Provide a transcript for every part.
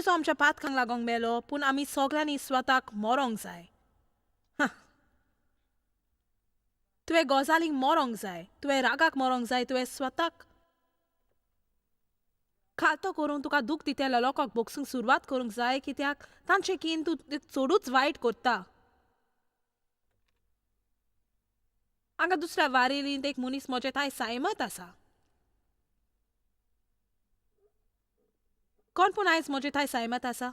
जेजू आमच्या पातकांक लागोंक मेलो, पूण आमी सगळ्यांनी स्वताक मरोंक जाय. तुवें गजालींक मरोंक जाय, तुवें रागाक मरोंक जाय, तुवें स्वताक खातो करूंक तुका दूख दितेल्या लोकांक भोगसूंक सुरवात करूंक जाय, कित्याक तांचे कीन तूं चडूच वायट करता. हांगा दुसऱ्या वारेलींत एक मनीस म्हजें थांय सायमत आसा. कोण पूण आयज म्हजें थांय सायमत आसा?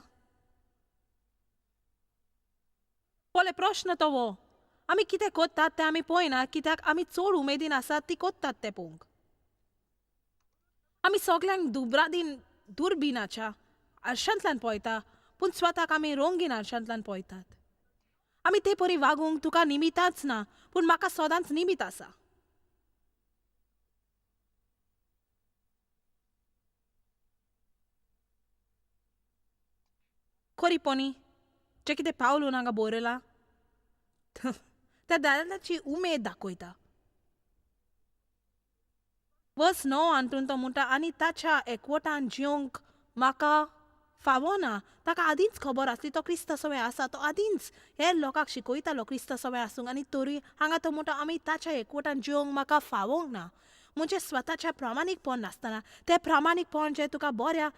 पळय प्रश्न तो हो, आमी कितें करतात तें आमी पळयना, कित्याक आमी चड उमेदीन आसात ती करतात तें पळोवंक. आमी सगल्यांक दुबरादीन दुर्बिनाच्या आरशांतल्यान पळयता, पूण स्वताक आमी रंगीन आरशांतल्यान पळयतात. आमी ते परी वागूंक तुका निमिताच ना, पूण म्हाका सदांच निमीत आसा. खरीपणी जें कितें पावलून हांगा बरयलां त्या दादल्याची उमेद दाखयता. वर्स 9 हातूंत तो म्हणटा, आनी ताच्या एकवटान जिवंक म्हाका फावना. ताका आदींच खबर आसली तो क्रिस्ता सवय आसा, तो आदींच हे लोकांक शिकयतालो क्रिस्ता सवय आसूंक, आनी तरी हांगा तो म्हणटा आमी ताच्या एकवटान जिवंक म्हाका फावोंक ना. म्हणजे स्वताच्या प्रामाणीकपण नासतना, तें प्रामाणीकपण जें तुका बऱ्या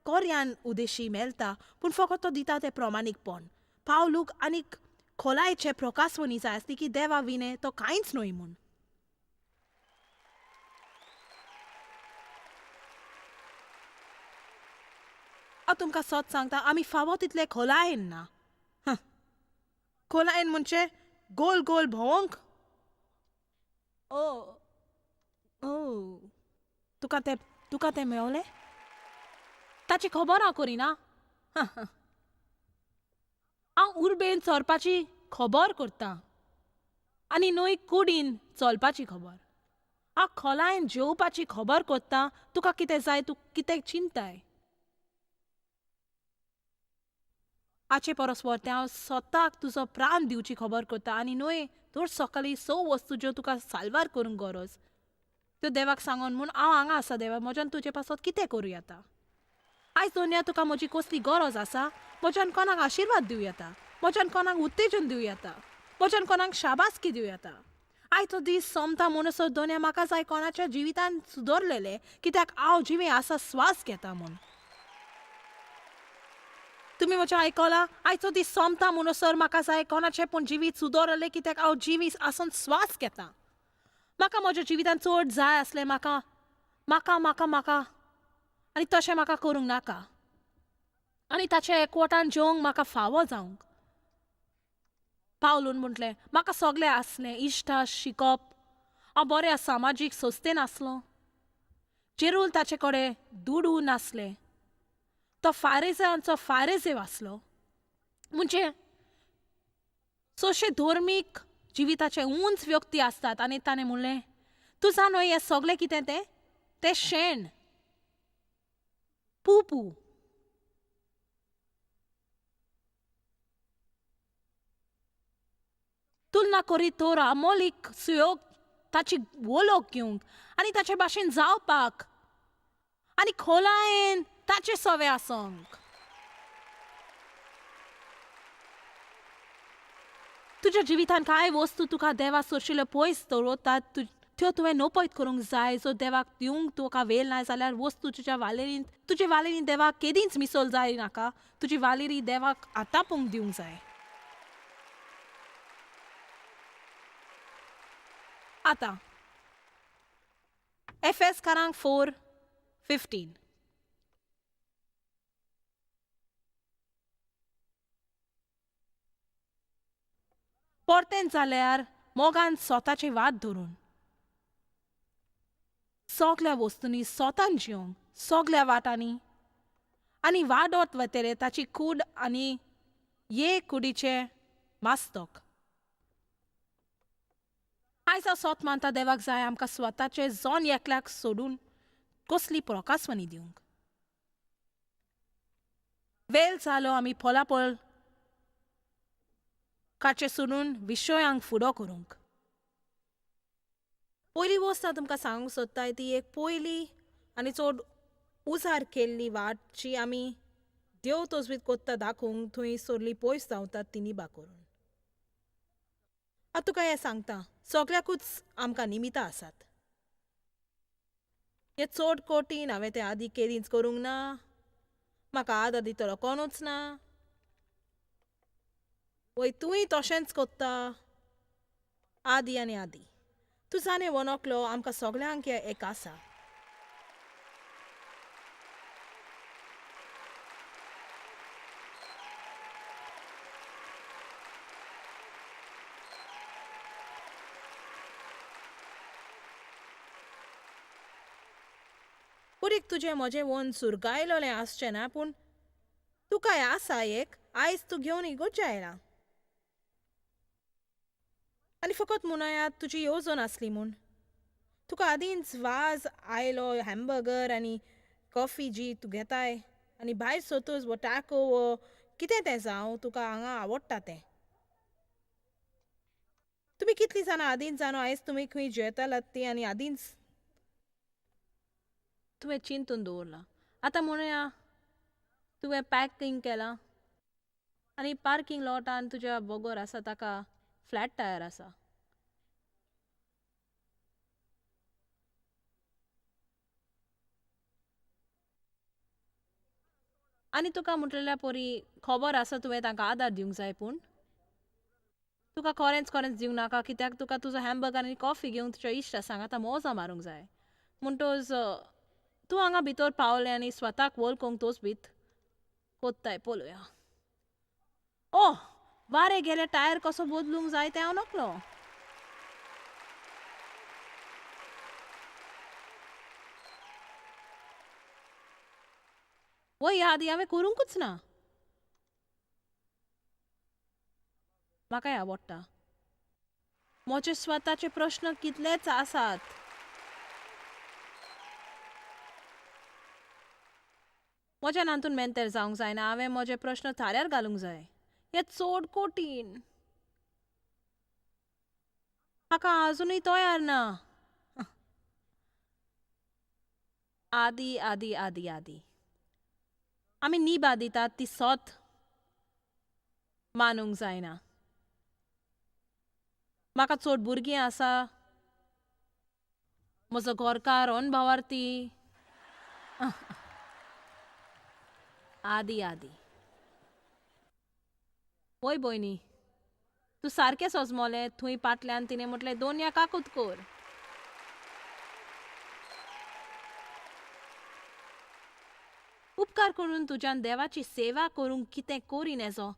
कोर्यान उदेशी मेळटा, पूण फकत तो दिता तें प्रामाणीकपण. पावलूक आनीक खोलायेचें प्रकाशवणी जाय आसली की देवा विणे तो कांयच न्हय म्हूण. हांव तुमकां सत सांगता, आमी फावो तितले खोलायेन ना. खोलायेन म्हणजे गोल गोल भोंवंक. ओ ओ तुका तें मेवलें? ताची खबर हांव करिना. हांव उर्बेन चोरपाची खबर करतां आनी न्हय कुडीन चलपाची खबर. हांव खोलायेन जेवपाची खबर करतां. तुका कितें जाय, तूं कितें चिंताय आचे परस व्हरतें हांव स्वताक तुजो प्राण दिवची खबर करता आनी न्हय दर सकाळीं 6 वस्तू ज्यो तुका साल्वार करूंक गरज त्यो देवाक सांगून म्हूण हांव हांगा आसा देवा, म्हज्यान तुजे पासत कितें करूं येता. आयज दोनया तुका म्हजी कसली गरज आसा, म्हज्यान कोणाक आशिर्वाद दिवं येता, म्हज्यान कोणाक उत्तेजन दिवं येता, म्हज्यान कोणाक शाबासकी दिवं येता. आयचो दीस सोमता म्हणसर दोनया म्हाका जाय कोणाच्या जिवितान सुदरलेलें, कित्याक हांव जिवें आसा स्वास घेता म्हूण. तुमी म्हजें आयकलां? आयचो दीस सोमता म्हणसर म्हाका जाय कोणाचें पूण जिवीत सुदरलें, कित्याक हांव जिवीत आसून स्वास घेता. म्हाका म्हज्या जिवितान चड जाय आसलें, म्हाका म्हाका म्हाका म्हाका, आनी तशें म्हाका करूंक नाका, आनी ताचे एकवटान जेवंक म्हाका फावो जावंक. पावलून म्हटलें, म्हाका सगळें आसलें, इश्टा, शिकप, हांव बऱ्या सामाजीक संस्थेन आसलो. जेरूल ताचे कडेन दुडू नासले, तो फारेजांचो फारेजेव आसलो. म्हणजे चडशे धर्मीक जिविताचे उंच व्यक्ती आसतात. आनी ताणें म्हणलें, तूं जाणो हें सगळें कितें तें? तें शेण, पुपू. तुलना करीत तर अमोलीक सुयोग ताची वळख घेवंक आनी ताचे भाशेन जावपाक आनी खोलायेन ताचे सवे आसूंक. तुज्या जिवितान कांय वस्तू तुका देवा सोरशिल्ल्यो पयस दवरतात, त्यो तुवें नपयत करूंक जाय. जो देवाक दिवंक तुका वेळ ना जाल्यार वस्तू तुज्या वालेरींत, तुजे वालेरींत देवाक केदींच मिसोल जाय नाका, तुजी वालेरी देवाक आतापूंक दिवंक जाय. आतां एफएसकारांक 4:15. परतें जाल्यार मोगान स्वताची वाट धरून सगल्या वस्तूंनी स्वतान जिवंक, सगल्या वाटांनी आनी वाडत वतले ताची कूड आनी ये कुडीचें मास्तक. आयज हांव सोत मानता देवाक जाय आमकां स्वताचे जॉन एकल्याक सोडून कसली प्रकासवाणी दिवंक. वेळ जालो आमी पोलापोल काचे सोडून विशयांक फुडो करूंक. पयली वस्त हांव तुमकां सांगूंक सोदताय ती एक पयली आनी चड उजार केल्ली वाट जी आमी देव तजवीज कोत्ता दाखोवंक थंय सोरली पयस धांवतात ती निबा करून. आतां तुका हें सांगता, सगळ्याकूच आमकां निमितां आसात. हें चड कठीण, हांवें तें आदीं केदींच करूंक ना, म्हाका आदार दितलो कोणूच ना. वय तूंय तशेंच कोत्ता. आदी आनी आदी. तूं जाणें वनकलो आमकां सगळ्यांक हें एक आसा. पुरीक तुजें म्हजें वन सुरगायलोलें आसचें ना, पूण तुकाय आसा एक आयज तूं घेवन इगोर्जे आयलां. आनी फकत मुनायात तुजी येवजण आसली म्हूण. तुका आदींच वाज आयलो हॅमबर्गर आनी कॉफी जी तूं घेताय आनी भायर सोतूच वो टाको वो कितें तें जावं तुका हांगा आवडटा तें. तुमी कितलीं जाणां आदींच जाणो आयज तुमी खंय जेवतालात ती आनी आदींच तुवें चिंतून दवरलां. आतां म्हणुया तुवें पॅकिंग केलां आनी पार्किंग लॉटान तुज्या बोगोर आसा ताका फ्लॅट टायर आसा. आनी तुका म्हटलेल्या परी खबर आसा तुवें तांकां आदार दिवंक जाय, पूण तुका खरेंच खरेंच दिवंक नाका कित्याक तुका तुजो हॅमबर्गर आनी कॉफी घेवंक तुज्या इश्टा सांगाता मोजां मारूंक जाय. म्हणटोच तूं हांगा भितर पावलें आनी स्वताक वळखूंक तोच भीत कोत्ताय पळोवया. ओह, वारें गेल्यार टायर कसो बदलूंक जाय तें हांव नकळो. वय ह्या आदीं हांवें करूंकूच ना. म्हाकाय आवडटा. म्हजे स्वताचे प्रश्न कितलेच आसात. म्हज्यान हातून मेंतेर जावंक जायना, हांवें म्हजे प्रश्न थाऱ्यार घालूंक जाय. हें चड कठीण. हाका आजुनूय तयार ना. आदी आदी आदी आदी. आमी निबा दितात ती सत मानूंक जायना. म्हाका चड भुरगीं आसा. म्हजो घरकार अनभावार्थी. आदी आदी. वय भयणी, तूं सारकें सजमोलें थंय पाटल्यान तिणें म्हटलें दोनया काकूत कर. उपकार करून तुज्यान देवाची सेवा करूंक कितें करी नेजो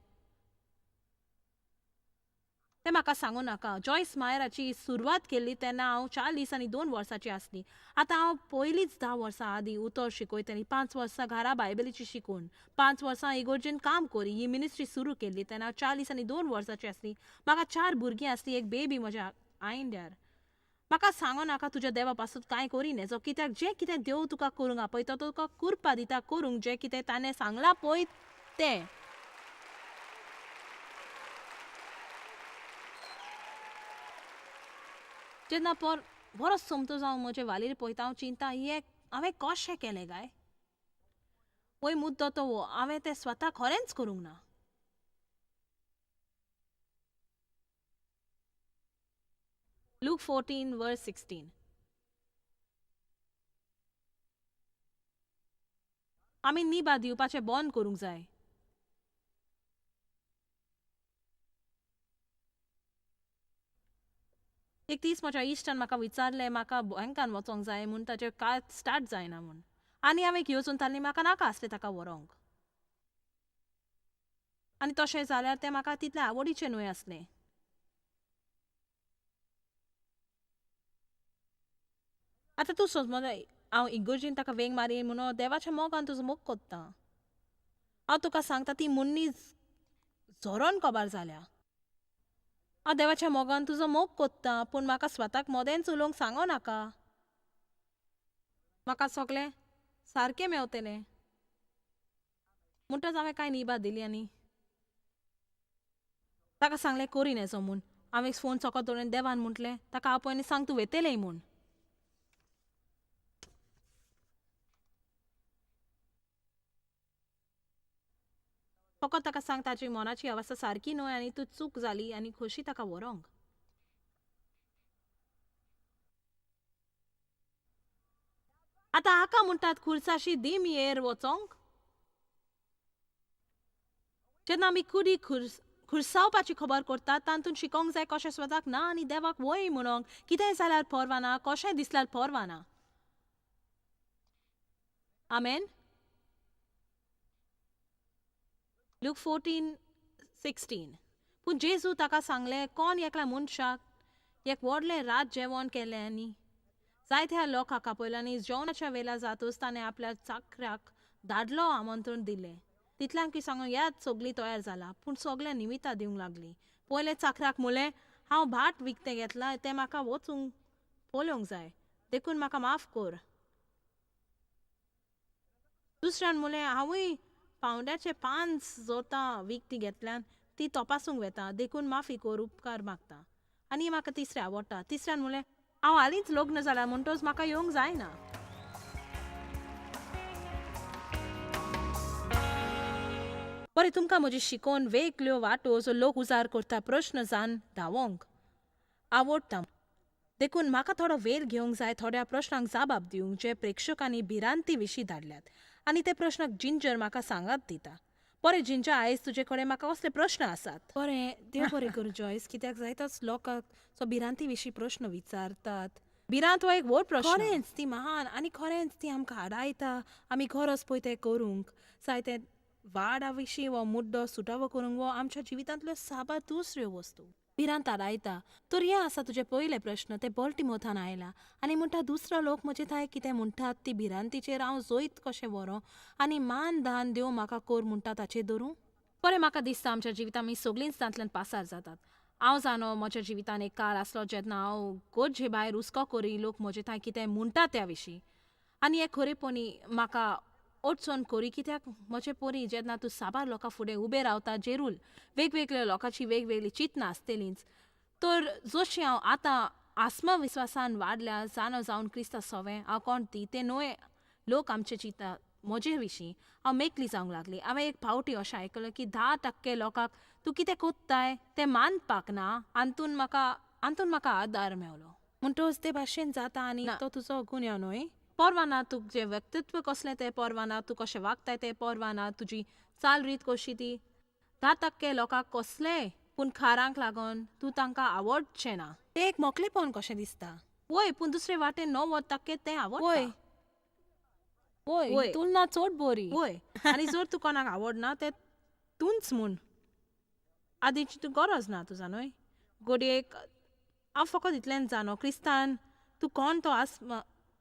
तें म्हाका सांगू नाका. जॉयस मायराची सुरवात केल्ली तेन्ना हांव 40 आनी 2 वर्सांची आसली. आतां हांव पयलींच 10 वर्सां आदीं उतर शिकयतालीं, 5 वर्सां घरा बायबलीची शिकून, 5 वर्सां इगोर्जेन काम करी ही मिनिस्ट्री सुरू केल्ली तेन्ना हांव 40 आनी 2 वर्सांची आसली. म्हाका 4 भुरगीं आसलीं, एक बेबी म्हज्या आयंड्यार. म्हाका सांगू नाका तुज्या देवा पासून कांय करी नेजो, कित्याक जें कितें देव तुका करूंक आपयता तो तुका कुरपा दिता करूंक जें कितें ताणें सांगलां पळय तें. जेन्ना पर बरो सोमतो जावन म्हजे वालीर पळयता हांव चिंता हें हांवें कशें केलें काय. पळय मुद्दो तो हो, हांवें तें स्वता खरेंच करूंक ना. लूक 14 वर्स 16. आमी निबा दिवपाचें बंद करूंक जाय. एक दीस म्हज्या इश्टान म्हाका विचारलें म्हाका बँकान वचोंक जाय म्हूण, ताचें कार स्टार्ट जायना म्हूण. आनी हांवें एक येवजण थारली म्हाका नाका आसलें ताका व्हरोंक. आनी तशें जाल्यार तें म्हाका तितलें आवडीचें न्हय आसलें. आतां तूं सोज हांव इगोर्जेन ताका वेंग मारी म्हणून देवाच्या मोगान तुजो मोग कोत्ता. हांव तुका सांगता ती मुन्नी झरोन कबार जाल्या. हांव देवाच्या मोगान तुजो मोग कोत्ता, पूण म्हाका स्वताक मदेंच उलोवंक सांगो नाका. म्हाका सगळें सारकें मेवतलें म्हणटच हांवें कांय निबा दिली आनी ताका सांगलें करी नेजो म्हूण. हांवें फोन सकत दवरून देवान म्हटलें ताका आपय आनी सांग तूं वेतलें म्हूण. फकत ताका सांग ताची मनाची अवस्था सारकी न्हय आनी तूं चूक जाली आनी खोशी ताका व्हरोंक. आतां हाका म्हणटात खुर्साशी दिमयेर वचोंक. जेन्ना आमी कुडी खुर्सावपाची खबर करतात तातूंत शिकोंक जाय कशें स्वताक ना आनी देवाक वय म्हणोंक, कितेंय जाल्यार पर्वा ना, कशेंय दिसल्यार पर्वा ना. आमेन. लूक 14:16. पूण जेजू ताका सांगलें, कोण एकल्या मनशाक एक व्हडलें रात जेवण केलें आनी जायत्या लोकांक आपयलो आनी जेवणाच्या वेळार जातूच ताणें आपल्या चाकऱ्याक धाडलो आमंत्रण दिलें. तितल्यांकूय सांगून याद सगळीं तयार जाला, पूण सगळ्या निमित्तां दिवंक लागलीं. पयलें चाकऱ्याक म्हणलें, हांव भाट विकतें घेतलां तें म्हाका वचूंक पळोवंक जाय, देखून म्हाका माफ कर. दुसऱ्यान म्हणलें, हांवूय पावंड्याचे 5 जोतां विकतीं घेतल्यान ती तपासूंक वेता, देखून माफी कर, उपकार मागता. आनी म्हाका तिसरें आवडटा. तिसऱ्यान म्हणलें, हांव हालींच लग्न जालां म्हणटच म्हाका येवंक जायना. बरें, तुमकां म्हजी शिकोवन वेगळ्यो वाटो जो लोक उजार करता प्रश्न जावन धांवोंक आवडटा, देखून म्हाका थोडो वेळ घेवंक जाय थोड्या प्रश्नांक जबाब दिवंक जे प्रेक्षकांनी भिरांती विशीं धाडल्यात आनी ते प्रश्नाक जिंजर म्हाका सांगात दिता. बरें जिंजर, आयज तुजे कडेन म्हाका कसले प्रश्न आसात? बरें, देव बरें करूं जॉयस, कित्याक जायतोच लोकांक सो भिरांती विशीं प्रश्न विचारतात. भिरांत हो एक व्हड प्रश्न. खरेंच ती महान आनी खरेंच ती आमकां आडायता आमी गरज पळय तें करूंक जायते वाडा विशीं वो मुद्दो सुटावो करूंक वो आमच्या जिवितांतल्यो साबार दुसऱ्यो वस्तू. भिरांत आडायता. तर हें आसा तुजें पयलें प्रश्न, तें बॉल्टिमोथान आयला आनी म्हणटा दुसरो लोक म्हजे थांय कितें म्हणटात ती भिरांतीचेर हांव जैत कशें व्हरों आनी मान दान देव म्हाका कर म्हणटा ताचेर धरूं. बरें, म्हाका दिसता आमच्या जिवितांत आमी सगळींच तांतल्यान पासार जातात. हांव जाणो म्हज्या जिवितांत एक काळ आसलो जेन्ना हांव गरजे भायर हुस्को करी लोक म्हजे थांय कितें म्हणटा त्या विशीं, आनी हें खरेपणी म्हाका अडचण करी, कित्याक म्हजे परी जेन्ना तूं साबार लोकां फुडें उबें रावता जेरूल वेगवेगळ्या लोकांची वेगवेगळी चिंतना आसतलींच. तर जशी हांव आतां आत्मविस्वासान वाडल्या जाणो जावन क्रिस्ता सवें हांव कोण ती तें न्हय लोक आमचे चिंता म्हजे विशीं हांव मेकळी जावंक लागली. हांवें एक फावटी अशें आयकलें की 10% लोकांक तूं कितें कोत्ताय तें मानपाक ना, हातून म्हाका आदार मेवलो. म्हणटच ते भाशेन जाता आनी तो तुजो गुन्यांव न्हय. पर्वा ना तुजें व्यक्तित्व कसलें तें, पर्वा ना तूं कशें वागताय तें, पर्वा ना तुजी चाल रीत कशी ती. 10% लोकांक कसलेंय पूण खारांक लागून तूं तांकां आवडचें ना. तें एक मोकलेपण कशें दिसता. वय, पूण दुसरे वाटेन 90% तें आवडटा. वय वय, तुलना चड बरी. वय, आनी जर तूं कोणाक आवडना तें तूंच म्हूण आदींची तूं गरज ना तुजा न्हय. घडयेक हांव फकत इतल्यान जाणो क्रिस्तान तूं कोण तो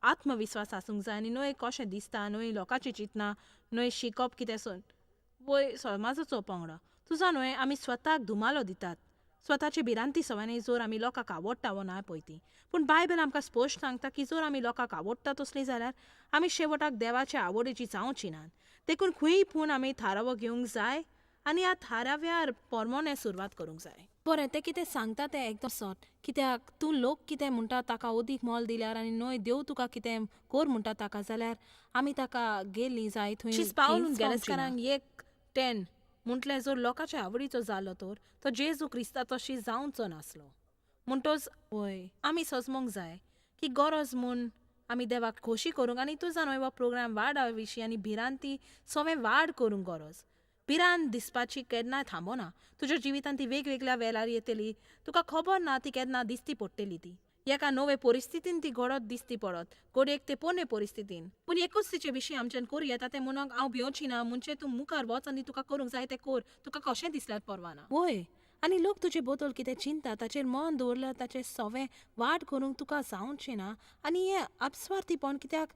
आत्मविस्वास आसूंक जाय आनी न्हय कशें दिसता, न्हय लोकांची चिंतना, न्हय शिकप कितें सोन वय समाजाचो पंगडो तुजा न्हय. आमी स्वताक धुमालो दितात स्वताची भिरांती सवांनी जर आमी लोकांक आवडटा वो ना पळय ती. पूण बायबल आमकां स्पश्ट सांगता की जर आमी लोकांक आवडटा तसली जाल्यार आमी शेवटाक देवाचे आवडीची जावची नात. देखून खंय पूण आमी थारावो घेवंक जाय आनी ह्या थाराव्यार परमोने सुरवात करूंक जाय. बरें, तें कितें सांगता तें एकदम सट, कित्याक तूं लोक कितें म्हणटा ताका अदीक मोल दिल्यार आनी न्हय देव तुका कितें कर म्हणटा ताका जाल्यार आमी ताका गेलीं जाय थंय. पावलून गेलेस्कारांक 1:10 म्हटलें जर लोकांच्या आवडीचो जालो तर तो जेजू क्रिस्ता तशी जावचो नासलो. म्हणटच वय आमी सजमोंक जाय की गरज म्हूण आमी देवाक खोशी करूंक आनी तूं जाणो हो प्रोग्राम वाडा विशीं आनी भिरांती सवें वाड करूंक गरज. भिरांत दिसपाची केन्नाय थांबना. तुज्या जिवितांत ती वेगवेगळ्या वेळार येतली, तुका खबर ना ती केन्ना दिसती पडटली. ती एका नवे परिस्थितीन ती घडत दिसती पडत, घडयेक ते पोरणे परिस्थितीन. पूण एकूच तिचे विशीं आमच्यान करूं येता तें म्हणूंक हांव भिवची ना, म्हणजे तूं मुखार वच आनी तुका करूंक जाय तें कर, तुका कशें दिसल्यार पर्वा ना. वय, आनी लोक तुजे बद्दल कितें चिंता ताचेर मन दवरल्यार ताचें सवें वाड करूंक तुका जावचें ना. आनी हें अपस्वार्थीपण, कित्याक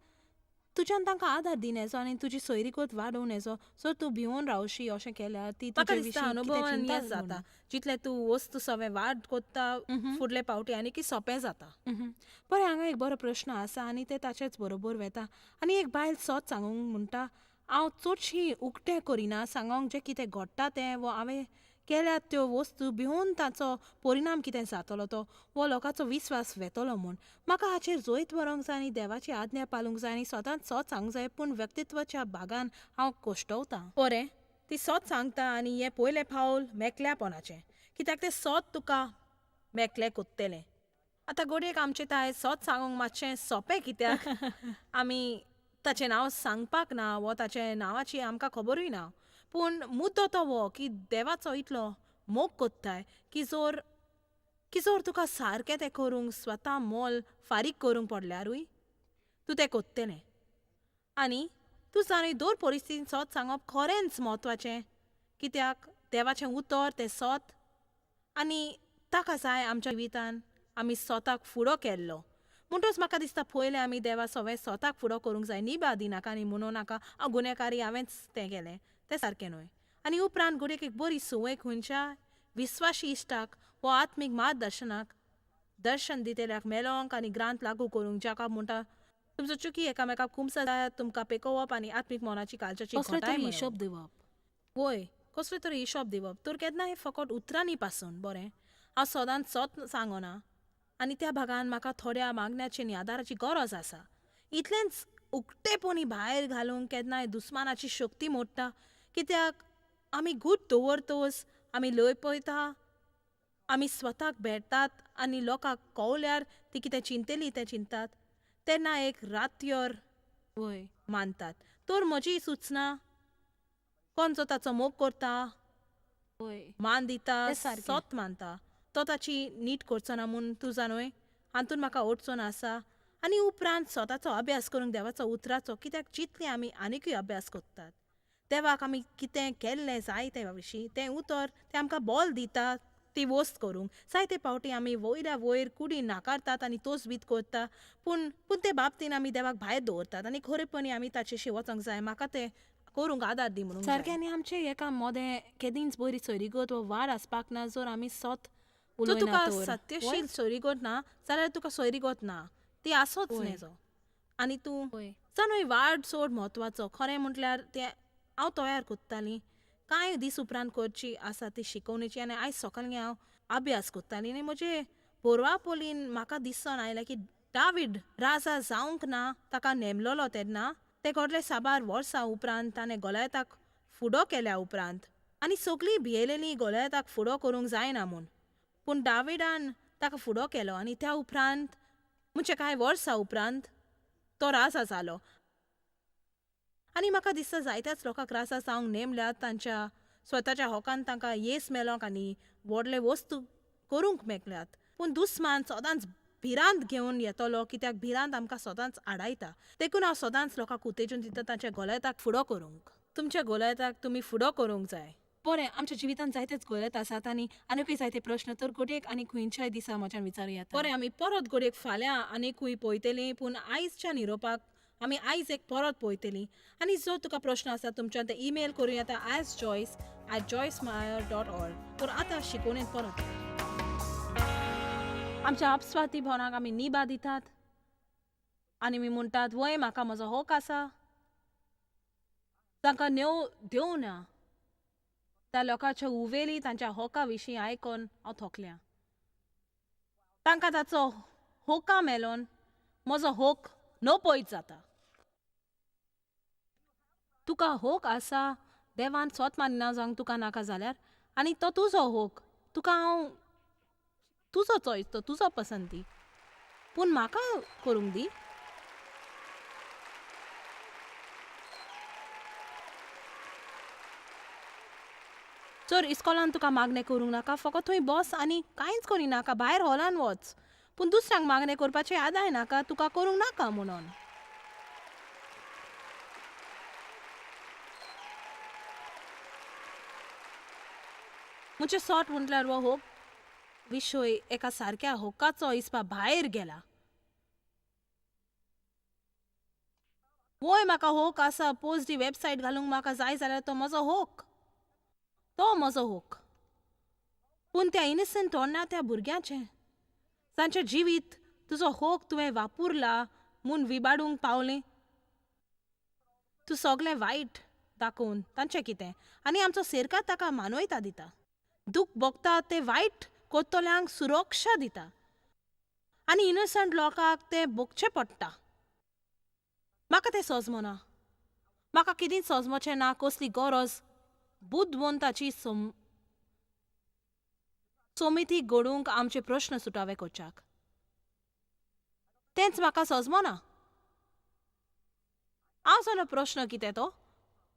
तुज्यान तांकां आदार दिवं आनी तुजी सोयरीगत वाडोवं येजो. सो तूं भिवून रावशी अशें केल्यार ती तुजे विशीं अनुभवान हें जाता. जितलें तूं वस्तू सवें वाड कोत्ता फुडले पावटी आनी की सोंपें जाता. बरें, हांगा एक बरो प्रश्न आसा आनी तें ताचेच बरोबर वेता. आनी एक बायल सत सांगूंक म्हणटा, हांव चडशी उक्तें करिना सांगोंक जें कितें घडटा तें वो हांवें केल्यात त्यो वस्तू, भिवून ताचो परिणाम कितें जातलो तो वो लोकांचो विस्वास वेतलो म्हूण. म्हाका हाचेर जैत व्हरूंक जाय आनी देवाची आज्ञा पालूंक जाय आनी सदांच सत सांगूंक जाय, पूण व्यक्तित्वाच्या भागान हांव कश्टवतां. बरें, ती सोत सांगता आनी हें पयलें पावल मेकल्यापणाचें, कित्याक तें सोत तुका मेकलें कोत्तेलें. आतां घडयेक आमचें ताय सोत सांगूंक मातशें सोंपें, कित्याक आमी ताचें नांव सांगपाक ना वो ताचे नांवाची आमकां खबरूय ना. पूण मुद्दो तो हो की देवाचो इतलो मोग कोत्ताय की जोर तुका सारकें तें करूंक स्वता मोल फारीक करूंक पडल्यारूय तूं तें कोत्तेलें. आनी तूं जाणूय दर परिस्थितीन सोत सांगप खरेंच म्हत्वाचें, कित्याक देवाचें उतर तें सोत आनी ताका जाय आमच्या जिवितान आमी स्वताक फुडो केल्लो. म्हणटच म्हाका दिसता पयलें आमी देवा सवें स्वताक फुडो करूंक जाय, निभा दिनाका आनी म्हणू नाका हांव गुन्यांवकारी हांवेंच तें केलें, तें सारकें न्हय. आनी उपरांत घडयेक एक बरी संवय खंयच्या विस्वाशी इश्टाक वो आत्मीक मार्गदर्शनाक दर्शन दितल्याक मेलोंक आनी ग्रांत लागू करूंक, जाका म्हणटा तुमचो चुकी एकामेकाक कुमसा जायात तुमकां पेकोवप आनी आत्मीक मनाची काळजाची कसलो घटाय तरी हिशोब मेळोवप. दिवप. वय, कसलो तरी हिशोब दिवप. तर केन्नाय फकत उतरांनी पासून बरें हांव सदांच सोत सांगना आनी त्या भागान म्हाका थोड्या मागण्याची आनी आदाराची गरज आसा. इतलेंच उक्तेपणी भायर घालूंक केन्नाय दुस्मानाची शक्ती मोडटा, कित्याक आमी गूट दवरतच आमी लयपयता, आमी स्वताक भेटतात आनी लोकांक कवल्यार ती कितें चिंतली तें चिंतात तेन्ना एक रातयर वय मानतात. तर म्हजी सुचना कोण जो ताचो मोग करता, वय मान दिता, तें सारकें. सोत मानता, तो ताची नीट करचो ना म्हूण तूं जाणूय हातून म्हाका अडचण आसा. आनी उपरांत स्वताचो अभ्यास करूंक देवाचो उतराचो, कित्याक जितले आमी आनिकूय अभ्यास करतात देवाक आमी कितें केल्लें जाय ते विशीं तें उतर तें आमकां बोल दिता ती वस्त करूंक. जायते फावटी आमी वयल्या वयर कुडी नाकारतात आनी तोच बीत करता, पूण पूण ते बाबतीन आमी देवाक भायर दवरतात आनी खरेपणी आमी ताचेशी वचोंक जाय. म्हाका तें करूंक आदार दी म्हणूंक सारकें. जाय. आनी आमचें एका मोदें केदींच बरी सोयरीगत वो वाड आसपाक ना जर आमी सोत जर उलयना तुका तर. वय सत्यशील सोयरीगत ना जाल्यार तुका सोयरीगत ना, ती आसोच वय नेजो. आनी तूं वय जाणूय वाड चड म्हत्वाचो. खरें म्हटल्यार तें हांव तयार कोत्तालीं कांय दीस उपरांत करची आसा ती शिकोवणेची, आनी आयज सकाळीं हांव अभ्यास कोत्तालीं आनी म्हजे बोरवापोलीन म्हाका दिसून आयलें की डावीड राजा जावंक ना ताका नेमलोलो तेन्ना तें घडलें साबार वर्सां उपरांत ताणें गोलायताक फुडो केल्या उपरांत, आनी सगळीं भियेलेलीं गोलायताक फुडो करूंक जायना म्हूण, पूण डावीडान ताका फुडो केलो आनी त्या उपरांत म्हणजे कांय वर्सां उपरांत तो राजा जालो. आनी म्हाका दिसता जायत्याच लोकांक राजा जावंक नेमल्यात तांच्या स्वताच्या हकान तांकां येस मेलोंक आनी व्हडले वस्तू करूंक मेकल्यात, पूण दुस्मान सदांच भिरांत घेवन येतलो, कित्याक भिरांत आमकां सदांच आडायता. देखून हांव सदांच लोकांक उतेजून दिता तांच्या गोलायताक फुडो करूंक. तुमच्या गोलायताक तुमी फुडो करूंक जाय. बरें, आमच्या जिवितांत जायतेच गोलयत आसात आनी आनीकूय जायते प्रश्न तर घडयेक आनी खंयच्याय दिसा म्हज्यान विचारूं येता. बरें, आमी परत घडयेक फाल्यां आनीकूय पळयतलीं, पूण आयजच्या निरोपाक आमी आयज एक परत पळयतलीं. आनी जर तुका प्रश्न आसा तुमच्यान ते ईमेल करूं येता askjoyce@joycemeyer.org. तर आतां शिकोवणेंत परत आमच्या आपस्वाती भवनाक आमी निभा दितात आनी आमी म्हणटात वय म्हाका म्हजो हक आसा, तांकां नेव दिवं ना. त्या लोकांच्यो उवेली तांच्या हका विशीं आयकोन हांव थोकल्या. तांकां ताचो होका मेलोन म्हजो होक नपयत जाता. तुका होक आसा देवान सोत मानिना जावंक तुका नाका जाल्यार, आनी तो तुजो होक, तुका हांव तुजो चॉयस, तो तुजो पसंती, पूण म्हाका करूंक दी. जर इस्कॉलान तुका मागणें करूंक नाका, फकत थंय बस आनी कांयच करिनाका, भायर हॉलान वच, पूण दुसऱ्यांक मागणें करपाचें आदाय नाका, तुका करूंक नाका म्हणून. म्हजें सोट म्हटल्यार हो होक विशय एका सारक्या होकाचो हिसपा भायर गेला. वय म्हाका होक आसा पोस्ट दी वेबसायट घालूंक म्हाका जाय जाल्यार तो म्हजो होक, तो म्हजो होक. पूण त्या इनसंट तरणाट्या भुरग्यांचें तांचें जिवीत तुजो होक तुवें वापुरला म्हूण विबाडूंक पावलें, तूं सगळें वायट दाखोवन तांचें कितें? आनी आमचो सरकार ताका मानवता दिता, दूख भोगता ते वायट करतल्यांक सुरक्षा दिता आनी इनसंट लोकांक तें भोगचें पडटा. म्हाका तें सोजमना, म्हाका कितेंच सोजमचें ना, कसली गरज बुदवंताची समिती घडोवंक आमचे प्रश्न सुटावे करच्याक. तेंच म्हाका सजमना. हांव जाणो प्रश्न कितें तो,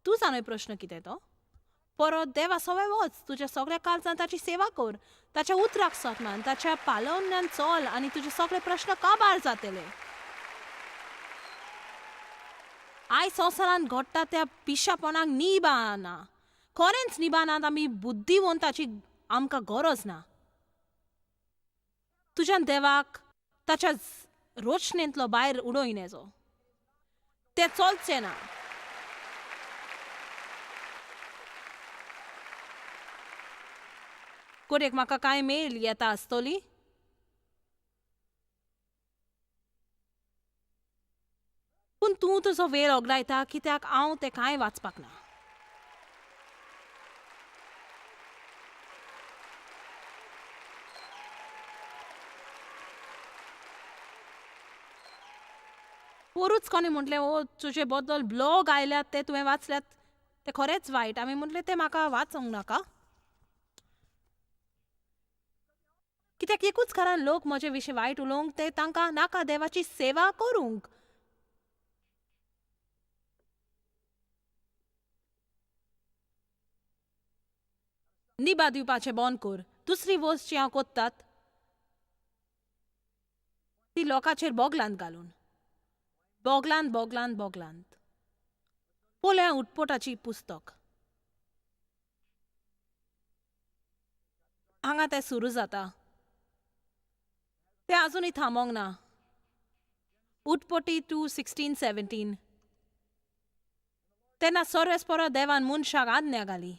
तूं जाणय प्रश्न कितें तो. परत देवा सवय वच, तुज्या सगळ्या काळजान ताची सेवा कर, ताच्या उतराक सत्मान, ताच्या पालवण्यान चल आनी तुजे सगळे प्रश्न काबार जातले. आयज संवसारांत घडटा त्या पिशापणाक निभा ना, खरेंच निभा ना. आमी बुद्धिवंताची आमकां गरज ना. तुज्यान देवाक ताच्या रोशणेंतलो भायर उडोवन येजो, तें चलचें ना. कोडेक म्हाका कांय मेल येता आसतली? पूण तूं तुजो वेळ ओगडायता कित्याक हांव तें कांय वाचपाक ना. पोरूच कोणें म्हटलें, ओ तुजे बद्दल ब्लॉग आयल्यात ते तुवें वाचल्यात, ते खरेंच वायट. हांवें म्हटलें तें म्हाका वाचूंक नाका, कित्याक एकूच कारण लोक म्हजे विशीं वायट उलोवंक ते तांकां नाका देवाची सेवा करूंक. निभा दिवपाचें बंद कर. दुसरी वस्त जी हांव कोत्तात ती लोकांचेर बोगलांत घालून, बोगलांत बोगलांत बोगलांत. पळया उटपोटाची पुस्तक, हांगा तें सुरू जाता, तें आजुनूय थांबोंक ना. उटपटी 2:16 17. तेन्ना सर्वेस परत देवान मनशाक आज्ञा घाली.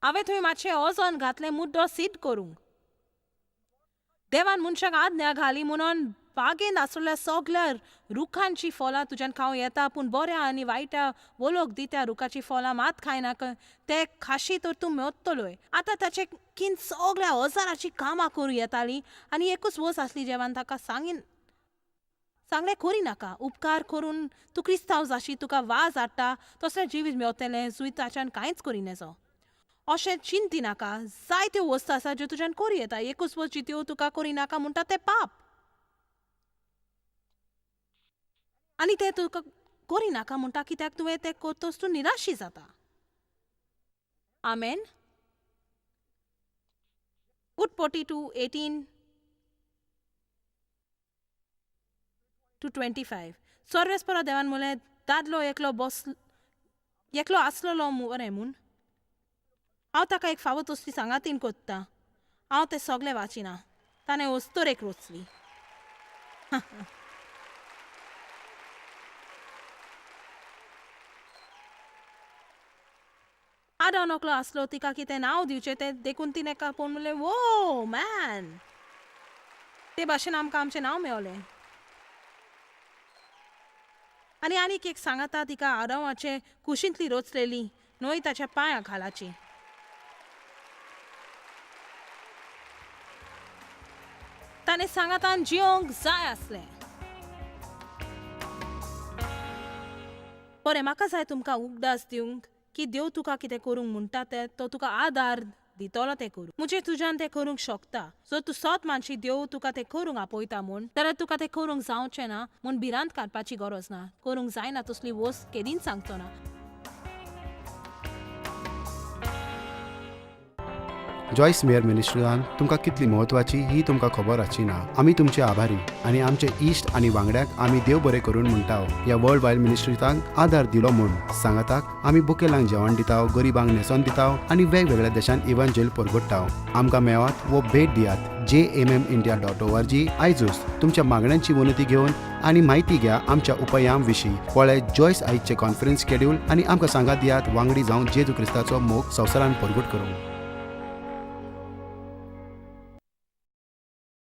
हांवें थंय मातशें ओजोन घातलें मुद्दो सिद्ध करूंक. देवान मनशाक आज्ञा घाली म्हणून बागेंत आसलेल्या सगळ्या रुखांचीं फळां तुज्यान खावं येता, पूण बऱ्या आनी वायटा वळख दित्या रुखाचीं फळां मात खायनाका, ते खाशी तर तूं मेवतलोय. आतां ताचे कीन सगळ्या हजाराचीं कामां करूं येतालीं आनी एकूच वस्त आसली जेवान ताका सांगलें करी नाका, उपकार करून तूं क्रिस्तांव जाशी, तुका वाज हाडटा तसलें जिवीत मेवतलें, जुंय ताच्यान कांयच करी नेजो. अशें चिंती नाका, जायत्यो वस्तू आसा ज्यो तुज्यान करूं येता, एकूच वस्त जी त्यो तुका करी नाका म्हणटा तें पाप, आनी तें तुका करी नाका म्हणटा कित्याक तुवें तें करतच तूं निराशी जाता. आमेन. उटपटी 2:18 to 25. सर्वेस परत देवान म्हणलें, दादलो एकलो बस एकलो आसलेलो बरें म्हूण हांव ताका एक फावो तसली सांगातीन कोत्ता. हांव तें सगळें वाचिना. ताणें अस्तोरेक रोचली. आदाव नकलो आसलो, तिका कितें नांव दिवचें तें देखून तिणें एका पळोवन म्हणलें, वो मॅन. ते भाशेन आमकां आमचें नांव मेवलें. आनी आनीक एक सांगाता तिका आदावाचे कुशींतली रोचलेली न्हय ताच्या पांया घालाची. ताणें सांगातान जियोंक जाय आसलें. बरें, म्हाका जाय तुमकां उगडास दिवंक की देव तुका कितें करूंक म्हणटा तें तो तुका आदार दितलो तें करूंक. म्हणजे तुज्यान तें करूंक शकता. जर तूं सत मानशी देव तुका तें करूंक आपयता म्हूण, जाल्यार तुका तें करूंक जावचें ना म्हूण भिरांत काडपाची गरज ना. करूंक जायना तसली वस्त केदींच सांगचो ना. जॉयस मेयर मिनिस्ट्रीन तुमकां कितली म्हत्वाची ही तुमकां खबर आसची ना. आमी तुमचे आभारी आनी आमचे इश्ट आनी वांगड्याक आमी देव बरें करून म्हणटा ह्या वर्ल्ड वायड मिनिस्ट्रीतांक आदार दिलो म्हूण. सांगाताक आमी बुकेलांक जेवण दिता, गरिबांक न्हेसोन दिता आनी वेगवेगळ्या देशांत इव्हांजेल परगट्टा. आमकां मेवात वो भेट दियात jmmindia.org. आयजूच तुमच्या मागण्यांची विनंती घेवन आनी म्हायती घ्या आमच्या उपायां विशीं. पळय जॉयस आयजचें कॉन्फरन्स शेड्यूल आनी आमकां सांगात दियात वांगडी जावन जेजू क्रिस्ताचो मोग संवसारान परगट करूंक.